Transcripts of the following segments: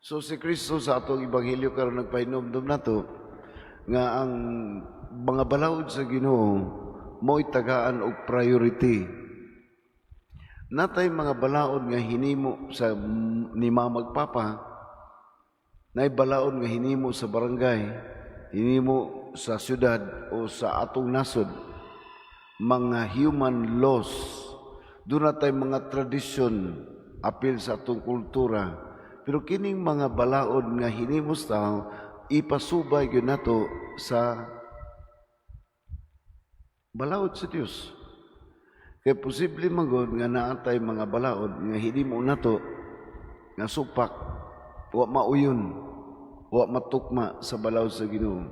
So si Kristo sa atong ebanghelyo karon nagpahinomdom nato nga ang mga balaod sa Ginoo mo'y tagaan og priority. Natay mga balaod nga hinimo sa ni mama ug papa, nay balaod nga hinimo sa barangay, hinimo sa syudad o sa atong nasod, mga human laws. Duna tay mga tradisyon apil sa atong kultura. Pero kining mga balaod nga hinimo sa tao, ipasubay gyud nato sa balaod sa Dios. Kay posible man gud nga naa tay mga balaod nga hinimo nato nga supak, wa mauyon, wa matukma sa balaod sa Ginoo.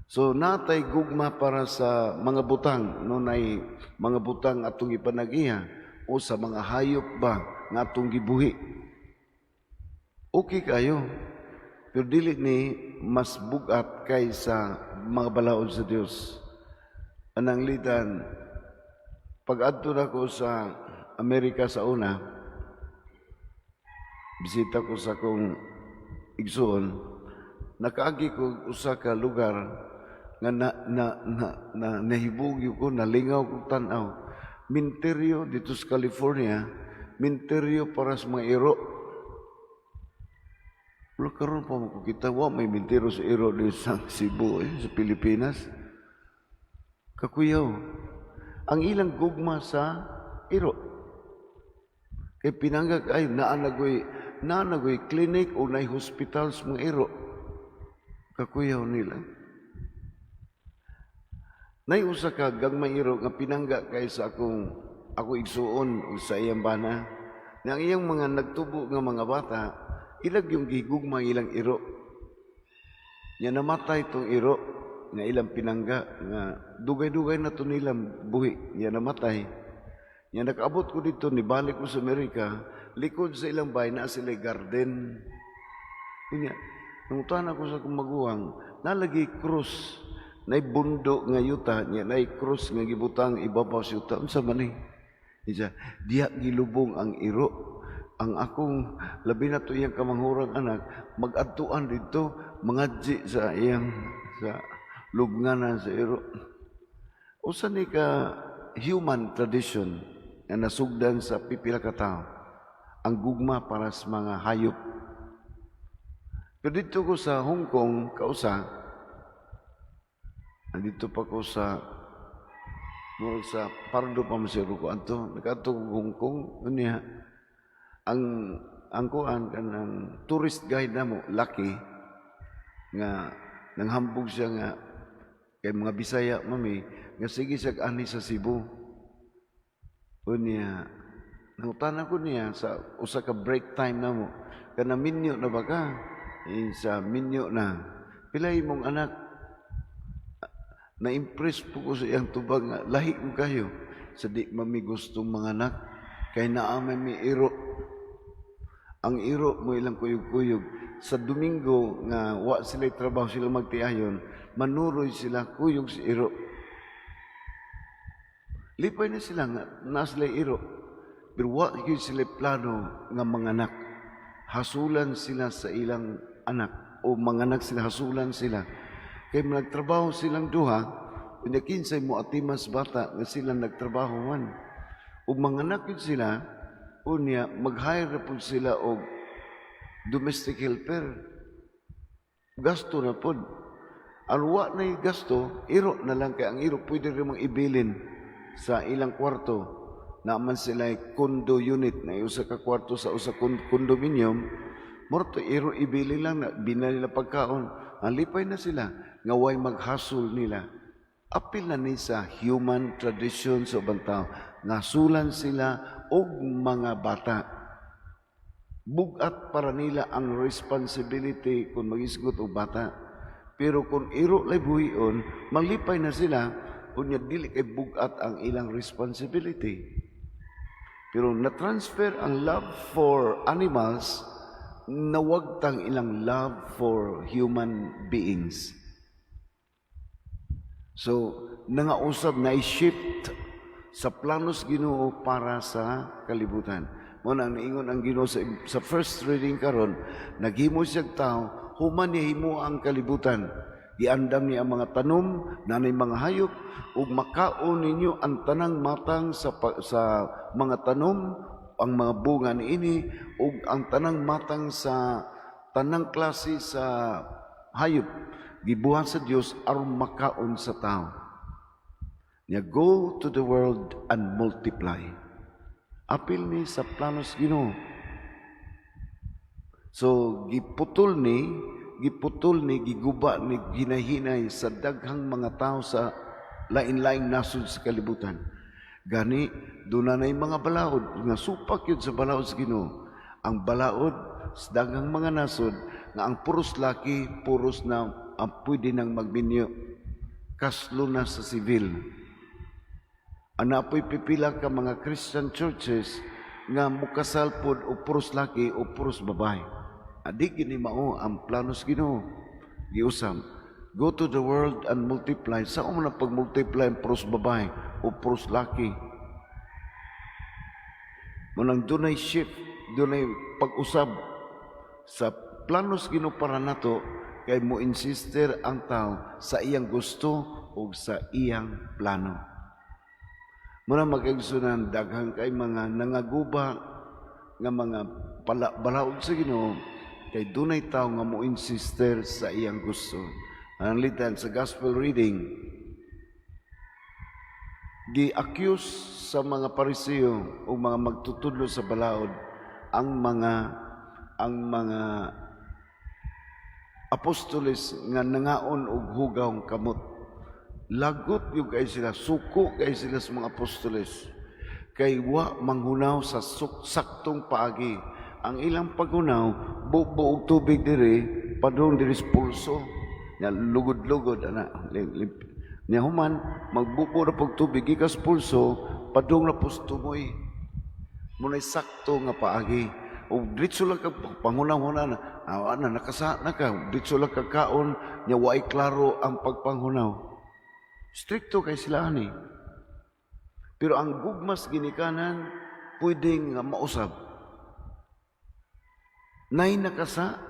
So natay gugma para sa mga butang, no, nay mga butang atong ipanagiya o sa mga hayop ba nga atong gibuhi. Okay kayo. Pero dili ni mas bugat kaysa mga balaod sa Dios. Ananglitan, pag adto na ko sa Amerika sa una, bisita ko sa akong igsuon, nakaagi ko usa ka lugar nga na nahibugyo ko, nalingaw ko tan-aw. Minteryo dito sa California, minteryo para sa mga iro. Wala karon pa mo kita, wa may minteryo sa iro dito sa Cebu, eh, sa Pilipinas. Kakuyaw. Ang ilang gugma sa iro. Kay pinanggag ay naa nagoy clinic o nay hospital sa mga iro. Kakuyaw nila. Nay usa ka gagmay iro nga pinangga kay sa akong ako igsuon ug sa iyang bana. Nga ang iyang mga nagtubo nga mga bata, ilag yung gigugma ang ilang iro. Nya namatay tong iro nga ilang pinangga nga dugay-dugay na to nilang buhi. Nya namatay. Nya nakaabot ko dito, nibalik ko sa Amerika, likod sa ilang bahay na sila garden. Unya, nangutana ko sa akong maguwang, nalagi krus, nay bundo nga yuta, nya nay krus nga gibutang ibabaw sa yuta. Unsa man ni? Diya, diya gilubong ang iro. Ang akong labi na to iyang kamanghurang anak, mag-adtuan dito, mangadji sa iyang sa lubnganan sa iro. Usa ni ka human tradition nga nasugdan sa pipila ka tawo ang gugma para sa mga hayop. Pero dito ko sa Hong Kong, kausa, andito pa ko sa murag sa Pardo pa man siguro ko anto, nakaadto ko Hong Kong, unya, ang kuan kanang tourist guide namo, laki, nga nanghambog siya nga kay mga Bisaya mami, nga sige siya ani sa Cebu. Unya, nangutana ko niya sa usa ka break time namo, kana minyo na ba ka? Eh, sa minyo na. Pila imong anak? Na-impress po ko sa iyang tubag nga lahi ko kayo sa di mami gustong mga anak kay naa may mi iro. Ang iro mo ilang kuyog-kuyog. Sa Domingo nga wa sila trabaho, sila magtiayon, manuroy sila kuyog sa iro. Lipay na sila nga naa sila iro. Pero wa gyud sila plano nga manganak. Hasulan sila sa ilang anak o manganak sila, hasulan sila. Kay nagtrabaho silang duha, unya kinsay mo atimas bata nga sila nagtrabaho man. Ug manganak gyud sila, unya mag-hire na pud sila og domestic helper. Gasto na pod. Ang wa na gasto, iro na lang, kay ang iro pwede rin mang ibilin sa ilang kwarto. Naman sila condo unit na usa ka kwarto sa usa condominium. Morto iro ibilin lang na bina nila pagkaon. Ang lipay na sila nga way maghasol nila. Apil na ni sa human tradition sa ubang tao. Ngasulan sila og mga bata. Bugat para nila ang responsibility kung magisgot og bata. Pero kung iro lay buhion, maglipay na sila, unya dili kay bugat ang ilang responsibility. Pero na-transfer ang love for animals, nawagtang ilang love for human beings. So, nangausab na shift sa planos Ginoo para sa kalibutan. Mao nang niingon ang Ginoo sa first reading karon, naghimo siya tao, human niya himo ang kalibutan. Giandam niya ang mga tanom, nanay mga hayop, ug makaon ninyo ang tanang matang sa mga tanom, ang mga bunga niini, ug ang tanang matang sa tanang klase sa hayop. Gibuhat sa Dios aron makaon sa tao. Nya go to the world and multiply. Apil ni sa planos Ginoo. So giputol ni, giguba ni ginahinay sa daghang mga tao sa lain-laing nasod sa kalibutan. Gani doon na mga balaod nga supak yun sa balaod sa Ginoo. Ang balaod sa daghang mga nasod nga ang puros laki, puros na ang pwede nang magminyo. Kaslo na sa civil. Ana po'y pipila ka mga Christian churches nga mukasal pod o puros laki o puros babae. Adi gini mao ang planos Ginoo. Giusam, go to the world and multiply. Sa mo na pag-multiply ang puros babae o puros laki? Munang dunay shift, dunay pag-usab sa planos Ginoo para nato kay mo insister ang tao sa iyang gusto o sa iyang plano. Muna magkaigsunan, daghang kay mga nangaguba nga mga pala, balaod sa Ginoo kay dunay tao nga mo insister sa iyang gusto. Ang litan sa gospel reading, gi-accuse sa mga Pariseo o mga magtutudlo sa balaod ang mga apostoles nga nangaon og hugaw kamot. Lagot yung kay sila, suko kay sila sa mga apostoles. Kay wa manghunaw sa saktong paagi. Ang ilang paghunaw, bubo og tubig diri, padung diri sa pulso. Nya lugod-lugod ana. Nya human magbubo ra pag tubig gikas pulso, padung na pus tumoy. Muna'y sakto nga paagi. O diretso lang ka panghunang-huna na, ah, ana nakasa na ka, diretso lang ka kaon, nya waay klaro ang pagpanghunaw. Strikto kay sila ani. Pero ang gugmas ginikanan, pwedeng nga mausab. Nay nakasa,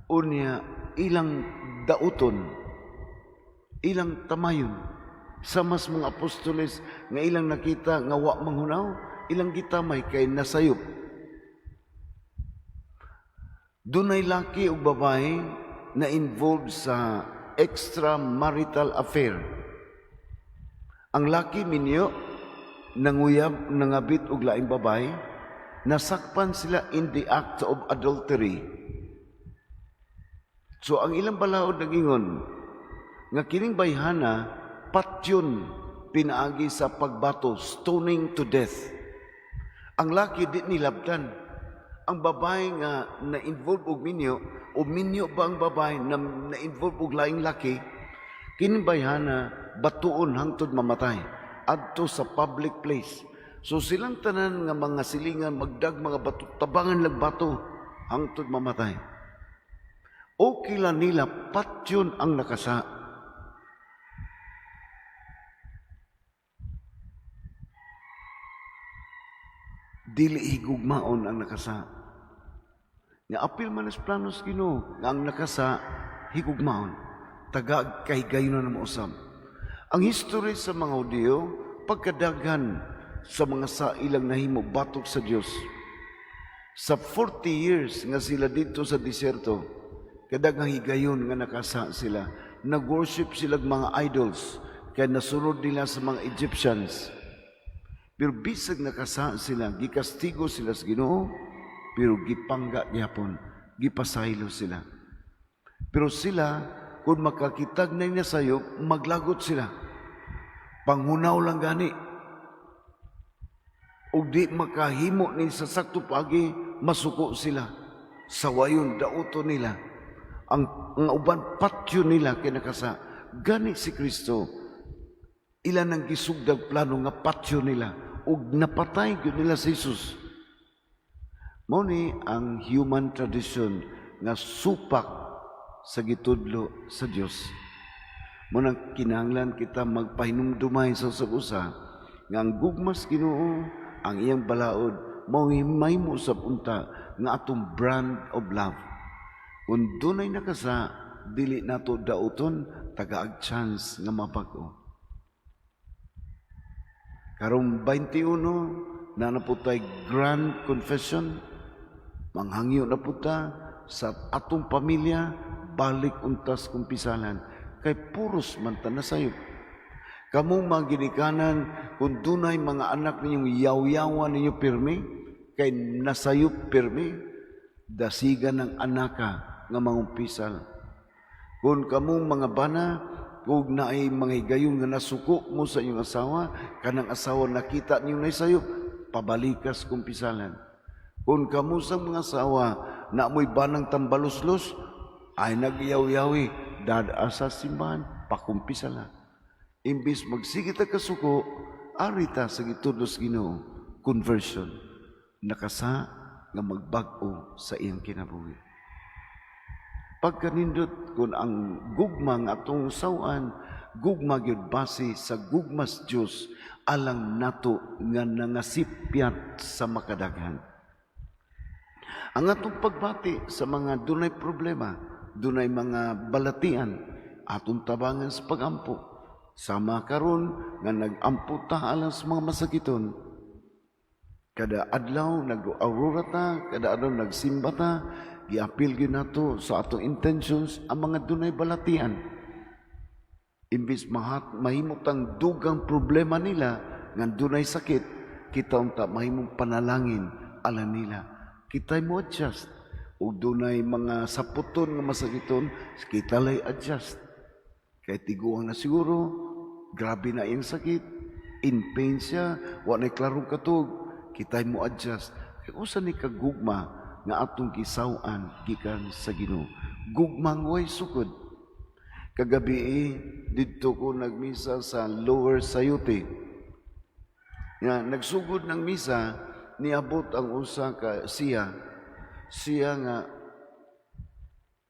unya ilang dauton, ilang tamayon. Sa mas mga apostoles nga ilang nakita nga wa manghunaw, ilang gitamay kay nasayop. Dunay laki ug babae na involved sa extramarital affair. Ang laki minyo, nanguyab, nangabit og laing babae, nasakpan sila in the act of adultery. So ang ilang balaod nagingon nga kining bayhana patyon pinaagi sa pagbato, stoning to death. Ang laki di nilabtan. Ang babae nga na-involve og minyo o minyo ba ang babae na na-involve og laing laki, kining bayhana batuon hangtod mamatay adto sa public place. So silang tanan nga mga silingan magdag mga bato, tabangan lag bato hangtod mamatay. Okay lang nila patyon ang nakasa. Dili higugmaon ang nakasa. Nga apil man is planos Ginoo nga ang nakasa higugmaon. Taga kahigayonon na mausab. Ang history sa mga Hudiyo, pagkadaghan sa mga sa ilang nahimo batok sa Dios. Sa 40 years nga sila dito sa diserto, kadaghang higayon nga nakasa sila. Nag-worship sila mga idols, kaya nasunod nila sa mga Egyptians. Pero bisag nakasa sila, gikastigo sila sa Ginoo, pero gipangga gyapon, gipasaylo sila. Pero sila, kung makakitag na niya sayo, maglagot sila. Panghunaw lang gani. Ug di makahimo ni sa sakto pagi, masuko sila. Sawayon, dauto nila. Ang uban patyo nila kinakasa. Gani si Kristo, ilan ang gisugdag plano nga patyo nila ug napatay gyud nila si Jesus. Mao ni ang human tradition nga supak sa gitudlo sa Dios. Mao nang kinahanglan kita magpahinumdumay sa usag usa nga ang gugmas Ginoo, ang iyang balaod mao mahimo sab unta nga atong brand of love. Kung dunay nakasa, dili nato dauton, tagaag chance nga mabag-o. Karong 21 na na pud tay grand confession, manghangyo na pud ta sa atong pamilya, balik untas kumpisalan kay puros man ta nasayop. Kamong mga ginikanan, kung dunay mga anak ninyong yaw-yawan ninyo pirmi, kay nasayop pirmi, dasigan ng anaka nga mangumpisal. Kung kamong mga bana, kung naay mga higayon nga nasuko mo sa inyong asawa, kanang asawa nakita niyo na sayop, pabalikas kumpisalan. Kung kamo sa mga asawa na mo'y banang tambaluslos, ay nagyaw-yawi, dad-a sa simbahan, pakumpisala. Imbis magsige ta kasuko, arita sa gitudlo sa Ginoo, conversion, nakasa nga magbag-o sa iyang kinabuhi. Pagkanindot kung ang gugma nga atong sawan, gugma gyud base sa gugmas Dios alang nato nga nangasipyat sa makadaghan. Ang atong pagbati sa mga dunay problema, dunay mga balatian, atong tabangan sa pagampo. Sama karon nga nagampo ta alang sa mga masakiton. Kada adlaw nag-aurora ta, kada adlaw nagsimba ta, giapil gyud nato sa atong intentions ang mga dunay balatian. Imbis mahat mahimo tang dugang problema nila nga dunay sakit, kita unta mahimong panalangin ala nila. Kita mo adjust. Ug dunay mga saputon nga masakiton, kita lay adjust. Kay tiguang na siguro, grabe na iyang sakit, in pain siya, wa na klarong katug, kita mo adjust. Kay usa ni kagugma nga atong gisaw-an gikan sa Ginoo. Gugmang way sukod. Kagabi eh, didto ko nagmisa sa Lower Sayute. Nga nagsugod ng misa, niabot ang usa ka siya, siya nga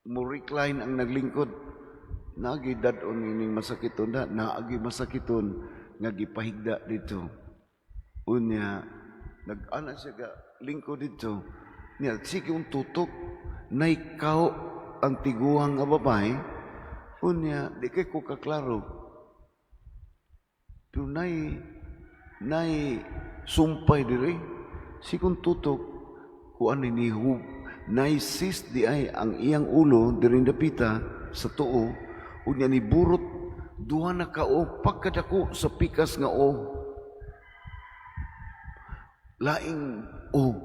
mo recline ang naglingkod. Naagi dad-on ining masakiton da, naagi masakiton nga gipahigda dito. Unya nag-ana siya ga lingkod dito. Niya sige un tutok naikaw ang tiguang nga babae. Unya di kay ko kaklaro. Pero nay sumpay diri. Sikon tutok kuan ni hub nay cyst di ay ang iyang ulo diri dapita sa tuo. Unya ni burot duha na ka o pagkadako sa pikas nga o laing o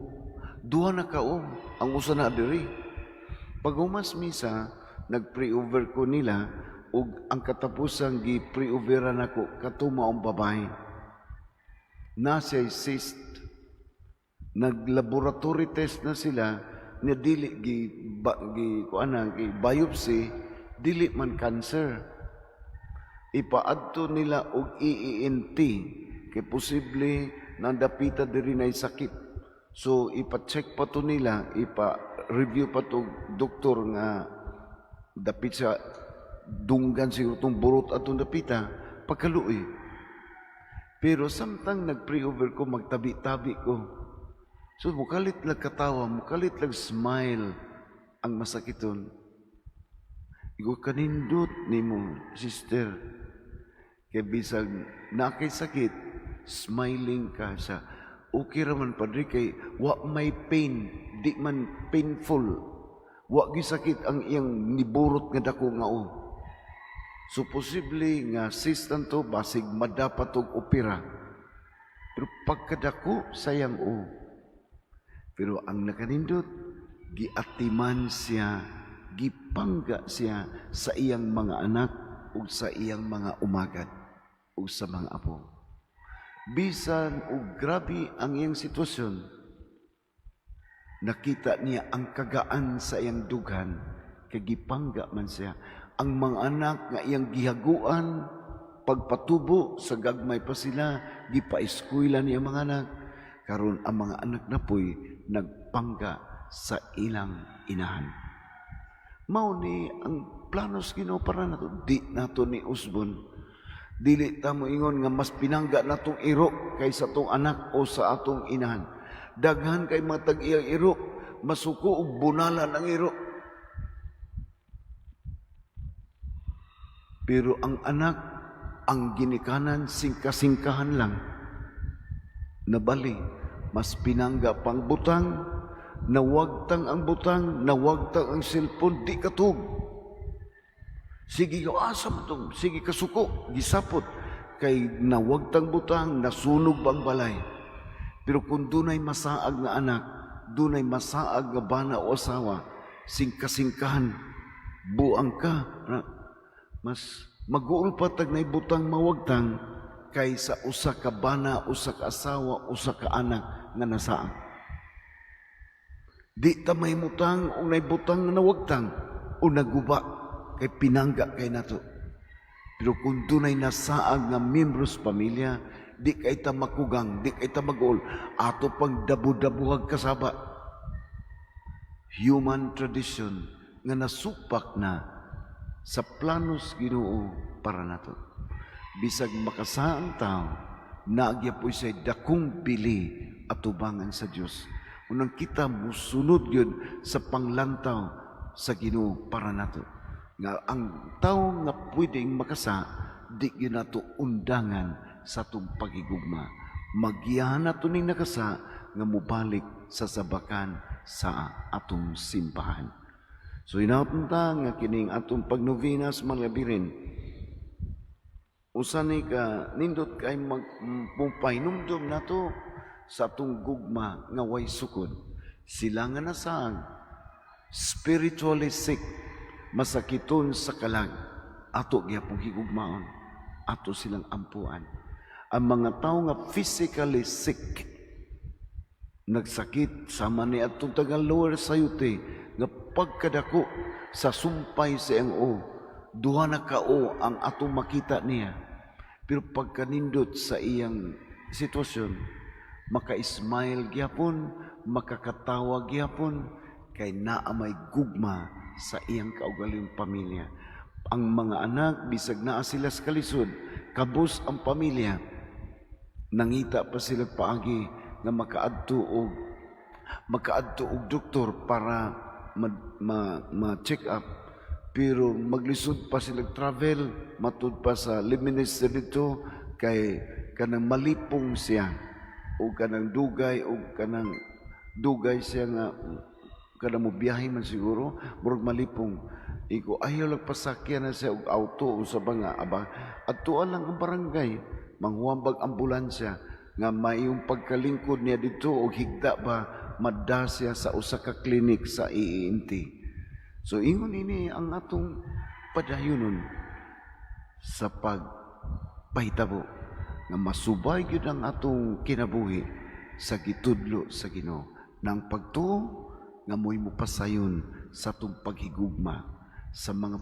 duha na ka o ang usa na diri. Pag humas misa, nag-pray-over ko nila ug ang katapusan gi pray-overan nako kato maong babae na siya cyst. Nag-laboratory test na sila nga dili gi ba, gi kuan na, gi biopsy, dili man cancer. Ipaadto nila og EENT kay posible na dapita diri na sakit, so ipa-check pa to nila, ipa-review pa to doktor nga dapit sa dunggan siguro tong burot atong dapita pagkaluoy. Pero samtang nag-pray over ko, magtabi-tabi ko, so mukalit lang katawa, mukalit lang smile ang masakiton. Igo kanindot nimo, sister. Kay bisag nakay sakit, smiling ka sa. Okay ra man, padre, kay wa may pain, di man painful. Wa gisakit ang iyang niburot nga dako nga o. So posible nga cyst to, basig madapat og opera. Pero pagkadako sayang o. Pero ang nakanindot, giatiman siya, gipangga siya sa iyang mga anak ug sa iyang mga umagad ug sa mga apo. Bisan og grabe ang iyang sitwasyon, nakita niya ang kagaan sa iyang dughan, kay gipangga man siya. Ang mga anak nga iyang gihaguan, pagpatubo sa gagmay pa sila, gipaeskwela niya mga anak. Karon ang mga anak na po'y nagpangga sa ilang inahan. Mao ni ang plano sa Ginoo para nato, di nato ni usbon. Dili ta mo ingon nga mas pinangga natong iro kaysa atong anak o sa atong inahan. Daghan kay matag iyang iro, masuko og bunalan ang iro. Pero ang anak, ang ginikanan, singka-singkahan lang. Nabali, mas pinangga pang butang, nawagtang ang butang, nawagtang ang cellphone, di katug. Sige ka, asa mo tong, sige kasuko, gisapot. Kay nawagtang butang, nasunog bang balay. Pero kung dunay masaag nga anak, dunay masaag nga bana o asawa, singka-singkahan, buang ka, na, mas mag-uol pa tag butang mawagtang kaysa usa ka bana, usa ka asawa, usa ka anak nga nasaang. Di ta may mutang o naibutang nga nawagtang o naguba kay pinangga kay nato. Pero kung dunay nasaag nga membros pamilya, di kay ta makugang, di kay ta mag-uol, ato pang dabu-dabuhag kasaba. Human tradition nga nasupak na sa planos Ginoo para nato. Bisag makasaang tao, naagya po sa dakong bili atubangan sa Dios. Unang kita musunod yun sa panglantaw sa Ginoo para nato. Nga ang tao nga pwedeng makasa, di gyud nato undangan sa atong pagigugma. Magiyahan nato ning nakasa nga mubalik sa sabakan sa atong simbahan. So hinaot ta nga kining atong pagnovenas, mga birin, usa ni ka nindot kay magpahinumdum nato sa atong gugma nga way sukod. Sila nga nasaang spiritually sick, masakiton sa kalag, ato gyapong higugmaon, ato silang ampuan. Ang mga tao nga physically sick, nagsakit sama ni atong taga Lower Sayute nga pagkadako sa sumpay sa iyang o, duha na kao ang atong makita niya. Pero pagkanindot sa iyang sitwasyon, maka-smile gyapon, makakatawa gyapon, kay naa may gugma sa iyang kaugalingong pamilya. Ang mga anak, bisag naa sila sa kalisod, kabus ang pamilya, nangita pa sila paagi nga makaadto og doktor para ma check up, pero maglisod pa sila travel matud pa sa minister dito kay kanang malipong siya o kanang dugay o kanang dugay siya nga kanang mobiyahe man siguro, murag malipong. Iko ayaw lang pasakyan na siya og auto o sa nga aba adtuan lang ang barangay, manghuambag ambulansya nga mayong pagkalingkod niya dito og higda ba madda siya sa usa ka clinic sa EENT. So ingon ini ang atong padayonon sa pagpahitabo nga masubay gyud ang atong kinabuhi sa gitudlo sa Ginoo nang pagtuo nga mo'y mopasayon sa atong paghigugma sa mga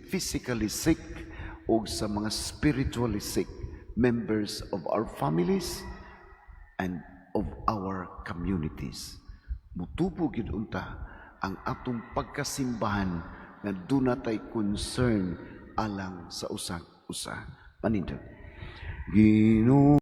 physically sick o sa mga spiritually sick members of our families and of our communities. Mutubo gyud unta ang atong pagkasimbahan nga duna tay concern alang sa usag usa. Panindot. Ginoo.